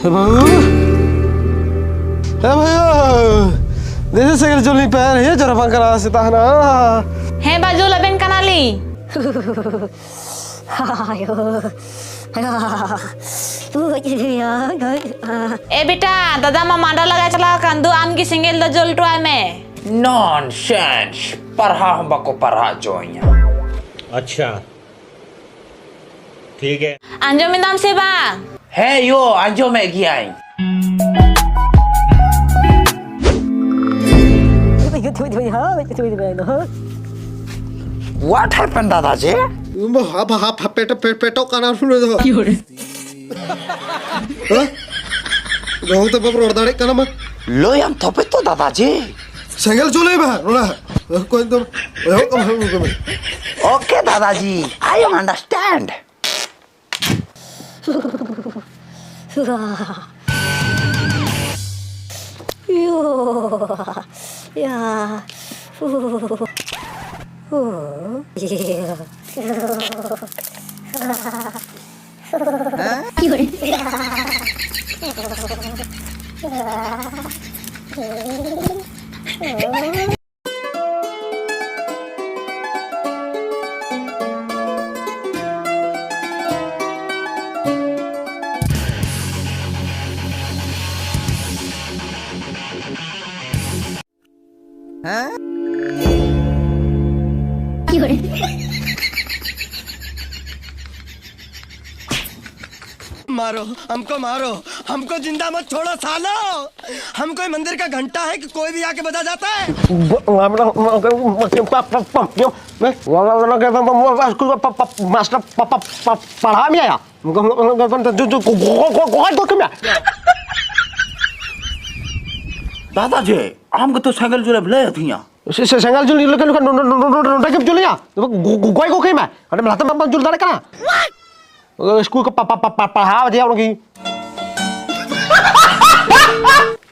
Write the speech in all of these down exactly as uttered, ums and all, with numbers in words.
हे बाबू, हे भैया, ᱫᱮᱥᱮ ᱥᱮᱸᱜᱮᱞ ᱡᱩᱞ ᱞᱤᱧ ᱯᱮ, ᱦᱮᱸ, ᱡᱚᱨᱟ ᱵᱟᱝ ᱠᱟᱱᱟ, ᱥᱮᱛᱟᱜ ᱦᱮᱱᱟᱜᱼᱟ᱾ ᱦᱮᱸ ᱵᱟ, ᱡᱩᱞ ᱟᱵᱮᱱ ᱠᱟᱱᱟᱞᱤᱧ᱾ ᱟᱭᱳ, ᱟᱭᱳ, ᱜᱚᱡ ᱠᱮᱫᱮᱭᱟ, ᱜᱚᱡ᱾ ᱮ ᱵᱮᱴᱟ, ᱫᱟᱫᱟ ᱢᱟ ᱢᱟᱰᱟ ᱞᱟᱜᱟᱭ ᱪᱟᱞᱟᱣ ᱟᱠᱟᱱ, ᱫᱩ ᱟᱢ ᱜᱮ ᱥᱮᱸᱜᱮᱞ ᱫᱚ ᱡᱩᱞ ᱦᱚᱴᱚ ᱟᱭ ᱢᱮ᱾ Nonsense! ᱯᱟᱲᱦᱟᱣ ᱦᱚᱸ ᱵᱟᱠᱚ ᱯᱟᱲᱦᱟᱣ ᱦᱚᱪᱚᱣᱟᱹᱧᱟ᱾ ᱟᱪᱪᱷᱟ, ᱴᱷᱤᱠ ᱜᱮ᱾ ᱟᱸᱡᱚᱢ ᱮᱫᱟᱢ ᱥᱮ ᱵᱟᱝ? ᱦᱮᱸ ᱭᱳ, ᱟᱸᱡᱚᱢᱮᱫ ᱜᱮᱭᱟᱹᱧ᱾ What happened, ᱫᱟᱫᱟ ᱡᱮ? ᱦᱟᱯ, ᱦᱟᱯ, ᱦᱟᱯ, ᱯᱮᱴ, ᱯᱮᱴ, ᱯᱮᱴᱚᱜ ᱠᱟᱱᱟ ᱱᱩᱭ ᱫᱚ᱾ ᱦᱮᱸ? ᱜᱚᱦᱚ ᱛᱮ ᱵᱟᱢ ᱨᱚᱲ ᱫᱟᱲᱮᱭᱟᱜ ᱠᱟᱱᱟ ᱢᱟ᱾ ᱞᱟᱹᱭᱟᱢ ᱛᱚᱵᱮ ᱛᱚ, ᱫᱟᱫᱟ ᱡᱮ᱾ ᱥᱮᱸᱜᱮᱞ ᱡᱩᱞᱟᱹᱭ ᱢᱮ, ᱱᱚᱰᱮ᱾ ᱚᱠᱚᱭ ᱫᱚ ᱮᱦᱚᱵ ᱠᱟᱱᱟ, ᱦᱮᱸ, ᱜᱚᱢᱠᱮ᱾ Okay, ᱫᱟᱫᱟ ᱡᱤ, I am understand. मारो, हमको मारो, हमको जिंदा मत छोड़ो सालो। हम कोई मंदिर का घंटा है कि कोई भी आके बजा जाता है? ᱢᱟᱥᱴᱟᱨ ᱯᱟᱲᱦᱟᱣ ᱢᱮᱭᱟ᱾ ᱜᱚᱜᱚᱭ ᱫᱚ ᱠᱮᱢᱮ᱾ ᱫᱟᱫᱟ ᱡᱮ, ᱟᱢ ᱜᱮᱛᱚ ᱥᱮᱸᱜᱮᱞ ᱡᱩᱞᱮᱢ ᱞᱟᱹᱭ ᱟᱹᱫᱤᱧᱟ᱾ ᱥᱮ, ᱥᱮ, ᱥᱮᱸᱜᱮᱞ ᱡᱩᱞ ᱞᱮᱠᱷᱟᱱ ᱱᱚᱰᱮ, ᱱᱚᱰᱮ, ᱱᱚᱰᱮ, ᱱᱚᱰᱮ ᱜᱮᱢ ᱡᱩᱞᱮᱭᱟ? ᱜᱚ-, ᱜᱚ-, ᱜᱚᱡ ᱜᱚᱫ ᱠᱟᱭ ᱢᱮ᱾ ᱚᱸᱰᱮ ᱞᱟᱦᱟ ᱛᱮ ᱵᱟᱢ ᱡᱩᱞ ᱫᱟᱲᱮᱭᱟᱜ ᱠᱟᱱᱟ᱾ ᱥᱠᱩᱞ ᱠᱚ ᱯᱟ-, ᱯᱟ-, ᱯᱟ-, ᱯᱟ-, ᱯᱟᱲᱦᱟᱣ ᱤᱫᱤᱭᱟ ᱩᱱᱤ᱾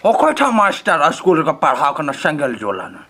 ᱚᱠᱚᱭ ᱴᱷᱟᱜ ᱢᱟᱥᱴᱟᱨ ᱥᱠᱩᱞ ᱨᱮᱠᱚ ᱯᱟᱲᱦᱟᱣ ᱠᱟᱱᱟ ᱥᱮᱸᱜᱮᱞ ᱡᱩᱞ ᱟᱱᱟ?